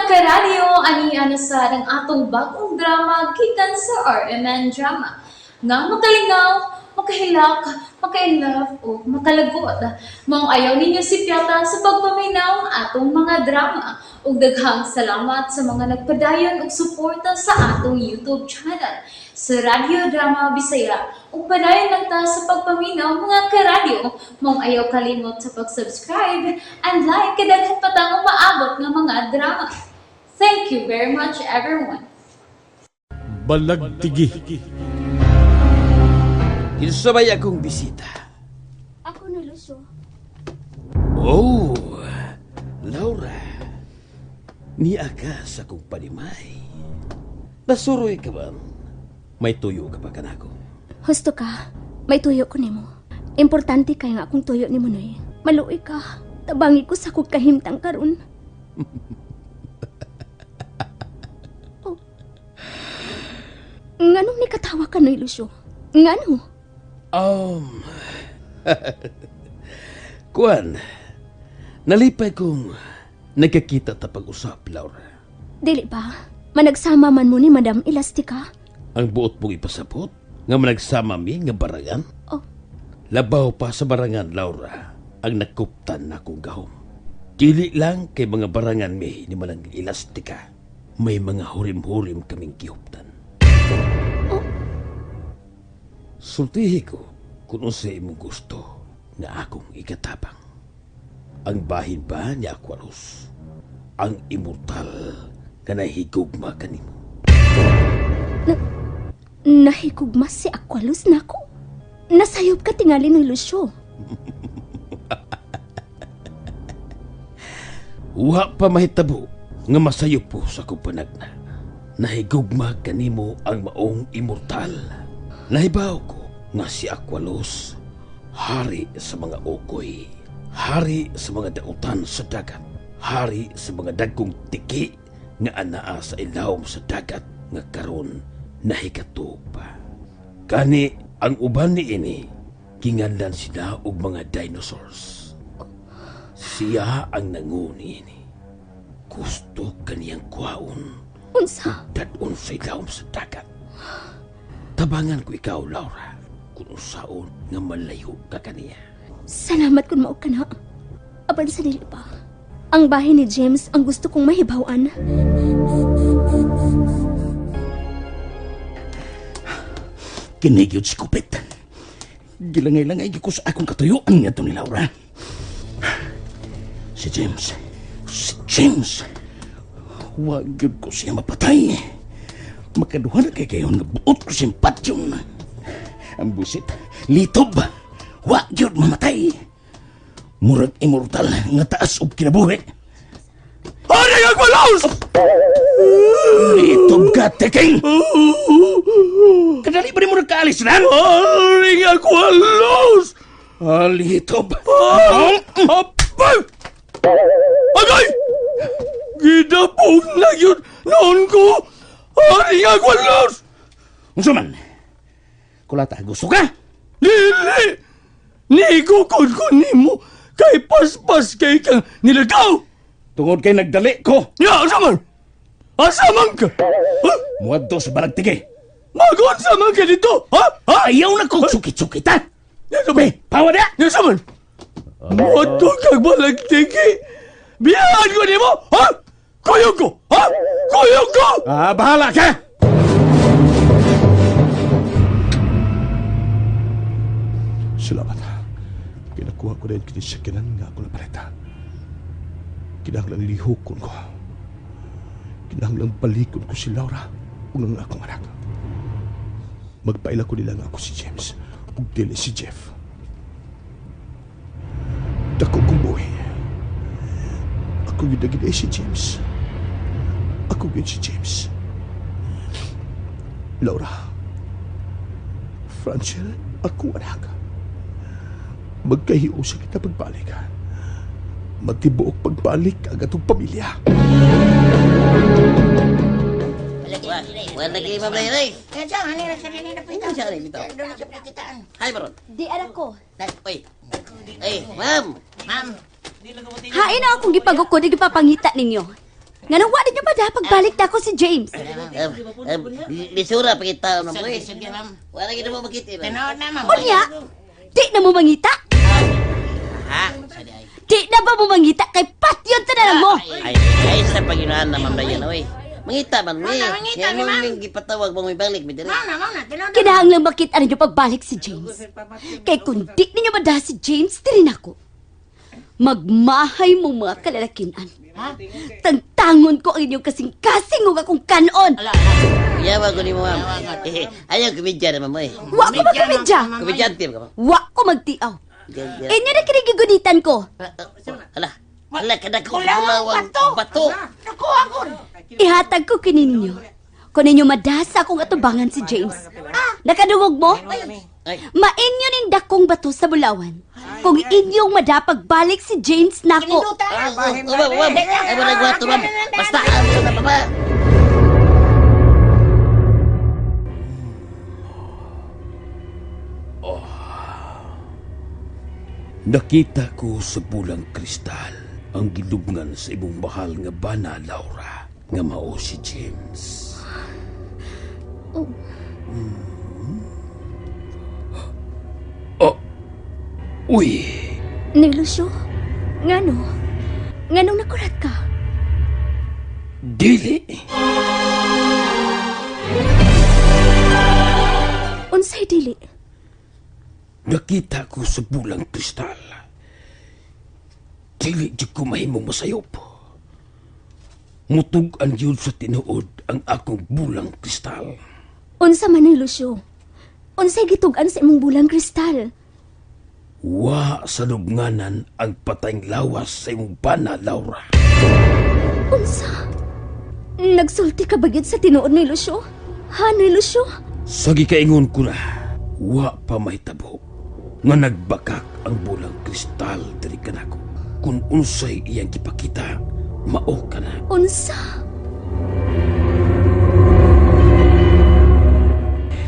Karadyo, ani na sad ang atong bagong drama gikan sa RMN Drama. Nga makalingaw, makahilak, maka-inlove o makalagot. Maong ayaw ninyo sipyata sa pagpaminaw ang atong mga drama. Ug daghang salamat sa mga nagpadayon og suporta sa atong YouTube channel sa Radyo Drama Bisaya. Ug padayon lang ta sa pagpaminaw, mga karadyo. Maong ayaw kalimot sa pag-subscribe and like kay daghan pa tang umaabot nga mga drama. Thank you very much, everyone. Balagtigi. Kinsa bay akong bisita? Ako na, Lucio. Oh, Laura. Niya ka sa akong panimay. Nasuroy ka ba? May tuyo ka pa kanako. Husto ka. May tuyo ko nimo. Importante kay nga akong tuyo nimo, Noy. Maluoy ka. Tabangi ko sa akong kahimtang karon. Oh. Nganong nikatawa ka, Noy Lucio? Ngano? Kuan, nalipay kong nagkakita ta pag-usap, Laura. Dili ba? Managsama man mo ni Madam Elastica. Ang buot mong ipasabot, nga managsama mi nga barangan. Oh. Labaw pa sa barangan, Laura, ang nakuptan na akong gahom. Dili lang kay mga barangan mi ni Manang Elastica. May mga hurim-hurim kaming gihuptan. Oh. Sultihi ko kung unsa imong gusto nga akong ikatabang. Ang bahin ba ni Aquarus? Ang immortal nga nahigugma kanimo. Nahigugma si Aqualus nako. Nasayop ka tingali, Noy Lucio. Wa pa mahitabo nga masayo po sa akong panagna. Nahigugma kanimo ang maong immortal. Nahibaw ko nga si Aqualos, hari sa mga ukoy, hari sa mga dautan sa dagat, hari sa mga dagkong tiki nga anaa sa ilawom sa dagat nga karon nahikatuog pa. Kani ang uban ni ini, ginganlan sila og mga dinosaurs. Siya ang nanguni ini. Gusto kaniyang kuhaon. Unsa? Dadon sa ilawom sa dagat. Tabangan ko ikaw, Laura, kung unsaon nga malayo ka kaniya. Salamat kung mao ka na. Apan sa dili pa. Ang bahay ni James ang gusto kong mahibawan. Kinigyod si Kupit. Gilangay-langay ko sa akong katuyuan nga ni Laura. Si James. Si James. Wag gyud ko siya mapatay. Makaduha na kay kayo nga buot ko siyang patyon. Ang busit, litob. Wa gyud mamatay. Murag immortal nga taas og kinabuhi. Ari Aqualos! Litob ka, Teking! Kadali ba rin mo nagkaalis na? Ari Aqualos! Ah, litob. Apay! Agay! Gidapog na yun noon ko! Ari Aqualos! Unsa man? Kulata, gusto ka? Dili! Niigukod ko nimo kay paspas kay kang nilagaw! Tungod kay nagdali ko. Ya, asa man? Asa man ka? Ha? Muadto sa balagtigi. Magunsa man ka dito? Ha? Ha? Ayaw na kong sukit-sukit, ha? Asa man? Pawa na! Asa man? Muadto kag balagtigi! Biyahan ko nimo! Ha? Kuyog ko! Ha? Kuyog ko! Ah, bahala ka! Salamat. Kinakuha ko rin kini sa kinan nga ako napalita. Kinahanglang lihokon ko. Kinahanglang balikon ko si Laura ug ang akong anak. Magpaila ko nila nga ako si James ug dili si Jeff. Dako kong buhi. Ako gyud na gid ay si James. Ako gyud si James. Laura. Francel, ako anak. Magkahiusa kita pagbalik. Magtibuok pagbalik ang atong pamilya. Wala lagi Ma'am Ray. Kaya siya, ano na sarili na pita. Siya rin bitaw. Doon na siya pinakitaan. Hi baron. Di ara ko. Oy. Ay, ma'am. Ma'am, Hain na akong gipagukod, gipapangita ninyo. Nganong wa ninyo pa pagbalik na ako si James? Lisura pagkita, ma'am. Uy, wala gid mo makita, ma'am. Tinood na, ma'am. Unya, di na mo mangita? Ha? Di na ba mo mangita kay patyon tanan mo? Ay, ay sa Panginoon na, ma'am Dayan, oy. Mangita man mi. Ma'am, mangita Kaya ni, ma'am. mong gipatawag mong ibalik mi diri. Ma'am na, ma'am na. Tinood na. Kinahanglan makita ninyo pagbalik si James. Kay kung di ninyo madaha si James, diri nako. Magmahay mo mga kalalakinan. Tangtangon ko ang inyong kasing-kasing ug akong kanon. Yawa ko nimo, ma'am. Eh, ayaw komedya na, ma'am, oy. Wa ko magkomedya. Komedyante ka, ma'am. Wa ko magtiaw. Inyo na kinigigunitan ko. Hala. Hala kada ko Kulawang bato. bato. Nakuha ko. Ihatag ko kini ninyo. Kung ninyo madasa akong atubangan si James. Nakadungog mo? Ay, Mainyo ning dakong bato sa Bulawan. Kung inyong madapagbalik si James nako. ah, oh, oh, ma'am, ma'am. Ay, wala gwato, ma'am. Basta, ah, na, baba. Nakita ko sa bulang kristal ang gilubngan sa imong mahal nga bana, Laura, nga mao si James. Oh. Oh. Uy, Ning Lucio, ngano? Nganong nakurat ka? dili. Unsay dili? Nakita ko sa bulang kristal. Dili jud ko mahimong masayop. Mutug-an yun sa tinuod ang akong bulang kristal. Unsa man ni Lucio? Unsay gitug-an sa imong bulang kristal? Wa sa lubnganan ang patayng lawas sa imong bana, Laura. Unsa? Nagsulti ka ba gyud sa tinuod ni Lucio? Ha, ni Lucio? Sa gikaingon ko na, wa pa mahitabo nga nagbakak ang bulang kristal diri kanako. Kung unsay iyang gipakita, mao ka na. Unsa?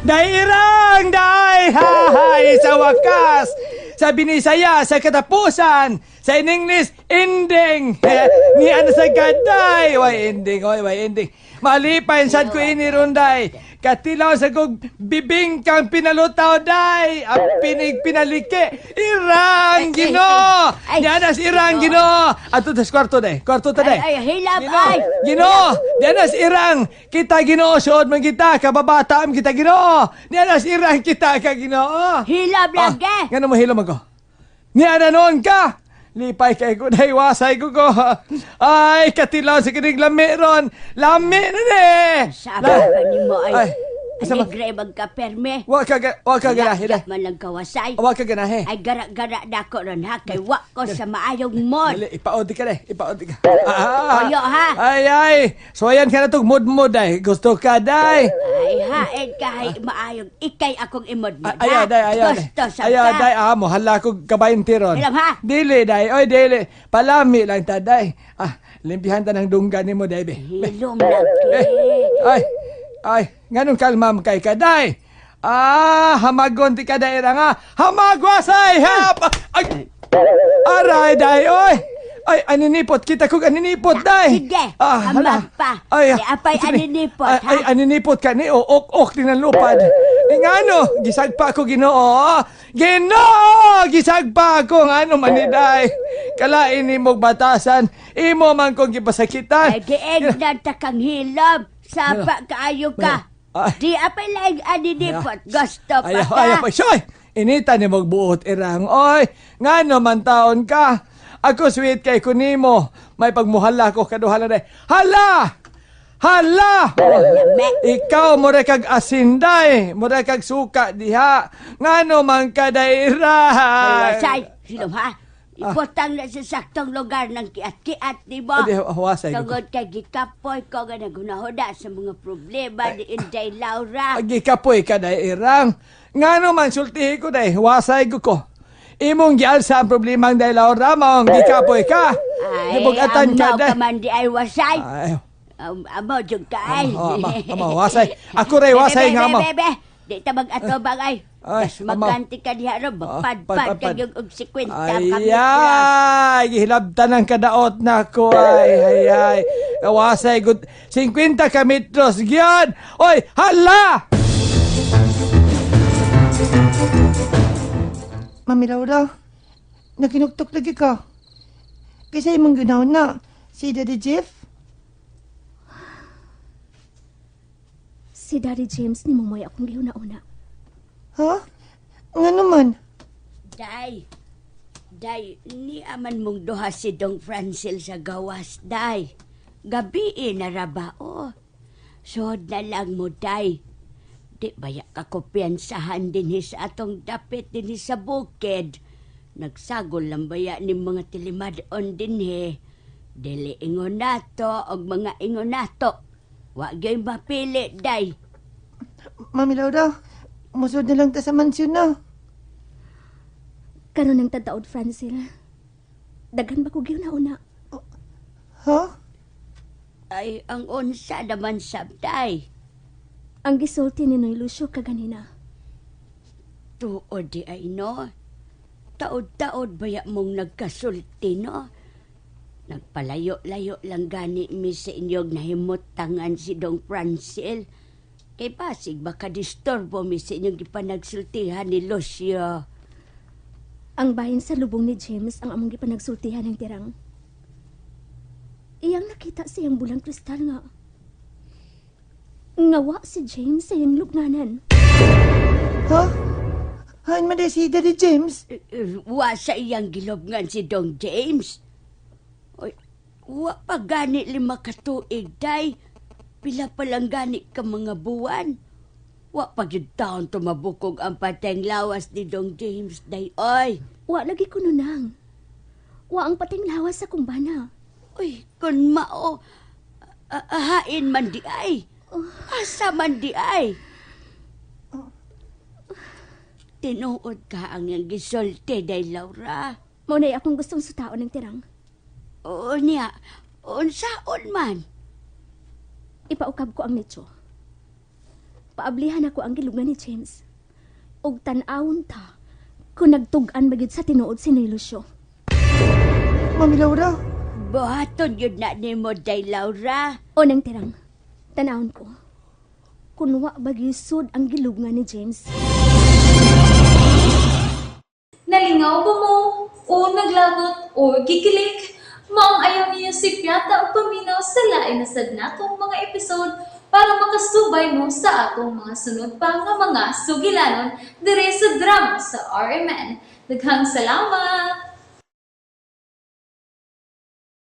Dairang day! Hahay! Sa wakas! Sa Binisaya, sa katapusan! Sa in English, ending! Ni ano sa gaday? Why ending? Oy, why ending? Malipay sad ko ini runday. Katilaw sa kog bibingkang pinalutaw day. Ang pinig pinalike. Irang Gino! Ay, ay, Ni anas irang Gino! Ato tas kwarto day. Kwarto ta day. Ay, ay, hilab, Gino, ay. Gino, dianas irang kita Ginoo suod man kita kababata am kita Ginoo. Dianas irang kita ka Ginoo. Hilab lagi. Ngano mo hilom ako? Niana noon ka. Lipay kay ko dahil wasay ko ko. Ay, katilaw sa kinig lami ron. Lami na ni. Sabi pa ni mo ay, Ay, asa ba- aligre magkaperme. Wa ka ganahe Wala dai. man lang kawasay. Wa ka ganahe. Ay gara-gara na ko ron ha, kay wa ko sa maayong mod. Dali, ipaodi ka dai, ipaodi ka. Ah, Toyo, ha? Ay, ay. So ayan ka na tog mudmud ay. Gusto ka day. Ay hain ka hay maayong ikay akong imod-mod Ayaw, ha. day, ayaw, day. Gusto sa Ayaw, ka. day, ah, mo, hala ko kabayin tiron. Alam, ha? Dili, day, oy, dili. Palami lang ta, day. Ah, limpihan ta ng dunggan ni mo, day, be. Be. Hilom lang Eh, ke. ay, ay, nganong kalmam kay ka, day? Ah, hamagon ti ka, day, nga. Hamagwasay, hap! Ay, aray, day, oy. Ay, aninipot kita kog aninipot, day. Sige, Ah, hala. hamag pa. Ay, Di apay ito ni. aninipot, Ay, ha? ay, aninipot ka ni, o ok, ok, tinalupad. Eh, ngano, gisagpa ko Ginoo. Ginoo, gisagpa ko ngano maniday. Kalain nimo batasan, imo man kong gipasakitan. Ay gieg na ta kang hilom. Sapa kaayo ka. Ay. Di apay laing aninipot. Gusto pa Ayaw, ka. ayaw pa. Soy! Inita ni magbuot irang. Oy, ngano man taon ka? Ako sweet kay kunimo. May pagmuhala ko kaduhala na. Hala! Hala! Lame. Ikaw mura kag asinday, mura kag suka diha. Ngano man ka dairang? Ay, hilom ha. Ibutang na sa saktong lugar ng kiat-kiat, di ba? Adi, huwasay ko. Tungod kay gikapoy ko nga naghunahuna sa mga problema ni Inday Laura. Agi kapoy ka dairang. Ngano man sultihi ko day, wasay ko ko. Imong gialsa ang problema ang day Laura, maong gikapoy ka. Ay, Gibugatan ka amaw day. ka man di ay wasay. Ay, Amaw jud ka ay. Ama, ama, ama, wasay. Ako ray wasay Be, nga be, ama. Be, be, Di ta mag-atobang ay. Ay, Tas maganti ka diha ro, Ah, magpadpad padpad. ka yung og 50 Ay, ka metro. ay, gihilabtan ang kadaot na ko. Ay, ay, ay. Awasay, good. 50 ka metros. Gyan! Oy, hala! Mami Laura, naginuktok lagi ka. Kasi imong ginaw na, si Daddy Jeff. Si Daddy James ni Momoy akong gihuna-una. Ha? Nga naman? Day, day, ni aman mong duha si Dong Francel sa gawas, day. Gabi na rabao. Sod na lang mo, day. Di baya ka kumpiyansahan din sa atong dapit din sa bukid. Nagsagol lang baya ni mga tilimadon din he. Dili ingon nato og mga ingon nato. Wa gyud mapili, day. Mami Laura, musod na lang ta sa mansyon na. Karon ang tadaod, Francel. Daghan ba ko gihuna-una? Ha? Ay, ang unsa naman sabday. Ang gisulti ni Noy Lucio kaganina. Tuod di ay no. Taod-taod baya mong nagkasulti no. Nagpalayo-layo lang gani mi sa inyong nahimutangan si Dong Francel. Kay basig baka disturbo mi sa inyong gipanagsultihan ni Lucio. Ang bahin sa lubong ni James ang among gipanagsultihan ng tirang. Iyang nakita sa iyang bulang kristal nga. Ngawa si James sa iyang lugnanan. Ha? Hain man day si Daddy James? Eh, eh, wa sa iyang gilobngan si Dong James. Oy, wa pa gani 5 ka tuig, day. Pila pa lang gani ka mga buwan. Wa pa gyud taon tumabukog ang pateng lawas ni Dong James, day. Oy, Wa lagi ko nunang. Wa ang pating lawas sa kumbana. oy, kun mao, hain man di ay. Asa man di ay. Tinuod ka ang iyang gisulti, day, Laura. Mao na'y akong gustong sutaon ng tirang. Oo niya, unsaon man. Ipaukab ko ang nicho. Paablihan ako ang gilugnan ni James. Og tan-awon ta kung nagtug-an ba gyud sa tinuod si Noy Lucio. Mami Laura, Buhaton yun na nimo day Laura. O nang tirang, tanawon ko. Kunwa bagisod ang gilubngan ni James. Nalingaw ba mo? O naglagot? O gikilig? Maong ayaw niyo si Piata o paminaw sa lain na sad natong mga episode para makasubay mo sa atong mga sunod pa nga mga sugilanon dire sa drama sa RMN. Daghang salamat!